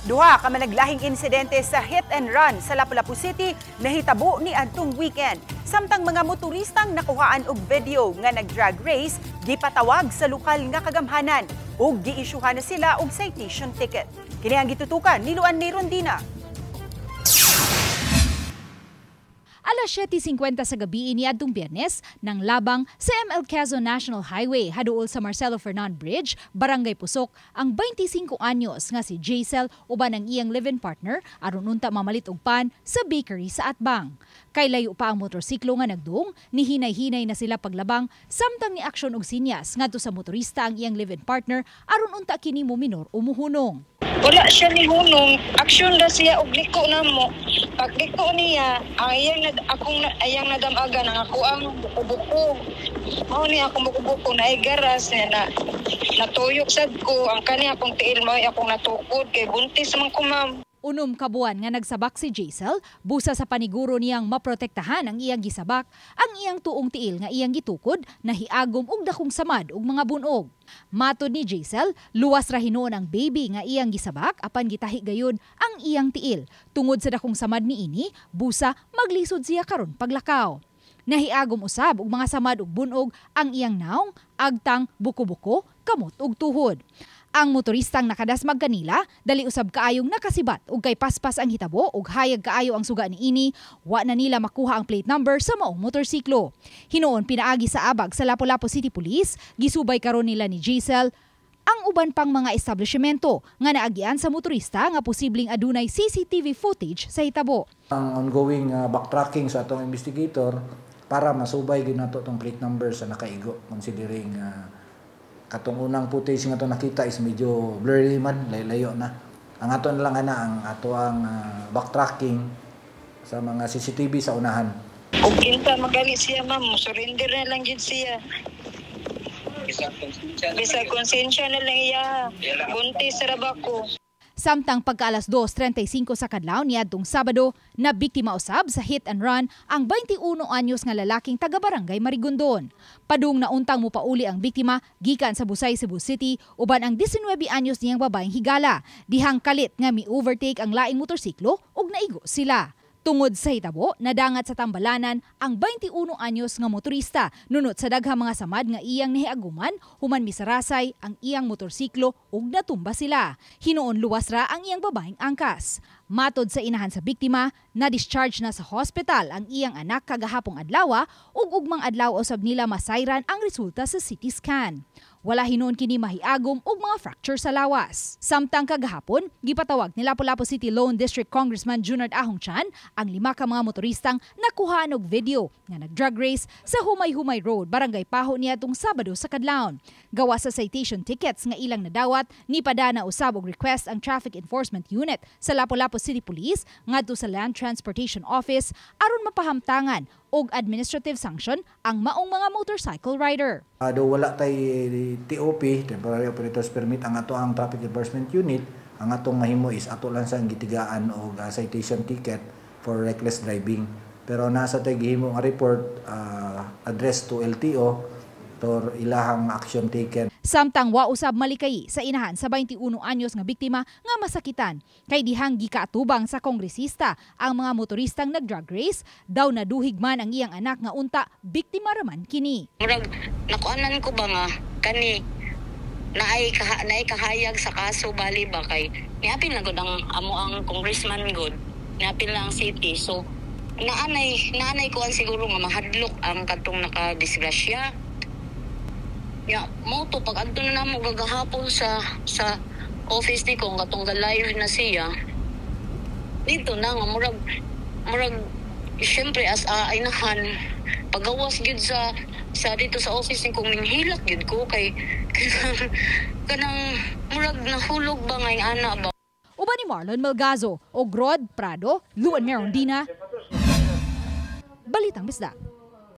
Duha ka managlahing insidente sa hit and run sa Lapu-Lapu City nahitabo ni adtong weekend. Samtang mga motoristang nakuhaan og video nga nag-drag race gipatawag sa lokal nga kagamhanan ug giisyuhan na sila og citation ticket. Kini ang gitutukan ni Luan Rondina. Alas 7:50 sa gabi ni adtong Biyernes nang labang sa ML Quezon National Highway haduol sa Marcelo Fernan Bridge, Barangay Pusok, ang 25 anyos nga si Jaisel uban ang iyang live-in partner aron unta mamalit og pan sa bakery sa Atbang. Kay layo pa ang motorsiklo nga nagduong, nihinay-hinay na sila paglabang samtang ni aksyon og sinyas ngadto sa motorista ang iyang live-in partner aron unta kini mo minor o muhunong. Wala siya ni hunong, aksyon ra siya og liko namo. Pagliko niya, ang iyang akong ayang nadamagan ang ako ang buko-buko. Mao ni akong buko-buko na ay garas niya na natuyok sad ko ang kani akong tiil mao akong natukod kay buntis man ko, ma'am. 6 ka buwan nga nagsabak si Jaisel, busa sa paniguro niyang maprotektahan ang iyang gisabak, ang iyang tuong tiil nga iyang gitukod, nahiagom og dakong samad og mga bunog. Matod ni Jaisel, luwas ra hinuon ang baby nga iyang gisabak apan gitahi gayud ang iyang tiil. Tungod sa dakong samad niini, busa maglisod siya karon paglakaw. Nahiagom usab og mga samad og bunog ang iyang naong, agtang, buko-buko, kamot ug tuhod. Ang motoristang nakadasmag kanila, dali usab kaayong nakasibat ug kay paspas ang hitabo ug hayag kaayo ang suga niini, wa na nila makuha ang plate number sa maong motorsiklo. Hinuon pinaagi sa abag sa Lapu-Lapu City Police, gisubay karon nila ni Jaisel ang uban pang mga establishmento nga naagian sa motorista nga posibleng adunay CCTV footage sa hitabo. Ang ongoing backtracking sa atong investigator para masubay gyud nato tong plate number sa nakaigo, considering katong unang footage nga to nakita is medyo blurry man, layo na. Ang ato na lang ana ang ato ang backtracking sa mga CCTV sa unahan. Ug kinsa magali siya, ma'am, surrender na lang gid siya. Bisag konsensya na lang iya. Buntis ra ba ko. Samtang pagka alas 2:35 sa kadlaw niadtong Sabado, na biktima usab sa hit and run ang 21 anyos nga lalaking taga-barangay Marigondon. Padung na untang mopauli ang biktima gikan sa Busay, Cebu City uban ang 19 anyos niyang babaeng higala. Dihang kalit nga mi-overtake ang laing motorsiklo ug naigo sila. Tungod sa hitabo, nadangat sa tambalanan ang 21 anyos nga motorista. Nunot sa daghang mga samad nga iyang nahiaguman, human misarasay ang iyang motorsiklo ug natumba sila. Hinuon luwas ra ang iyang babaeng angkas. Matod sa inahan sa biktima, na-discharge na sa hospital ang iyang anak kagahapong adlaw ug ugmang adlaw usab nila masayran ang resulta sa CT scan. Wala hinuon kini mahiagom og mga fracture sa lawas. Samtang kagahapon, gipatawag ni Lapu-Lapu City Lone District Congressman Junard Ahong Chan ang 5 ka mga motoristang nakuhaan og video nga nag-drag race sa Humay-Humay Road, Barangay Paho niadtong Sabado sa kadlawon. Gawa sa citation tickets nga ilang nadawat, nipadana usab og request ang Traffic Enforcement Unit sa Lapu-Lapu City Police ngadto sa Land Transportation Office aron mapahamtangan og administrative sanction ang maong mga motorcycle rider. Do wala tay TOP, Temporary Operators Permit, ang ato ang Traffic Enforcement Unit, ang atong mahimo is ato lang sang gitigaan og citation ticket for reckless driving. Pero nasa tay gihimo nga report address to LTO tor ilahang action taken. Samtang wa usab malikayi sa inahan sa 21 anyos nga biktima nga masakitan kay dihang gikaatubang sa kongresista ang mga motoristang nag-drag race, daw naduhig man ang iyang anak nga unta biktima raman kini. Murag nakuanan ko ba nga kani naay kahayag sa kaso bali ba kay niapil na gud ang amo ang congressman gud, niapil na ang city, so naanay kuan siguro nga mahadlok ang kadtong nakadisgrasya. Ya, mo to pag adto na namo gagahapon sa office ni kong katong ga-live na siya. Dito na nga murag syempre as inahan pagawas gyud sa dito sa office ni kong minghilak gyud ko kay kanang murag nahulog ba ngay ana ba. Uban ni Marlon Melgazo o Grod Prado, Luan Merondina. Balitang Bisdak.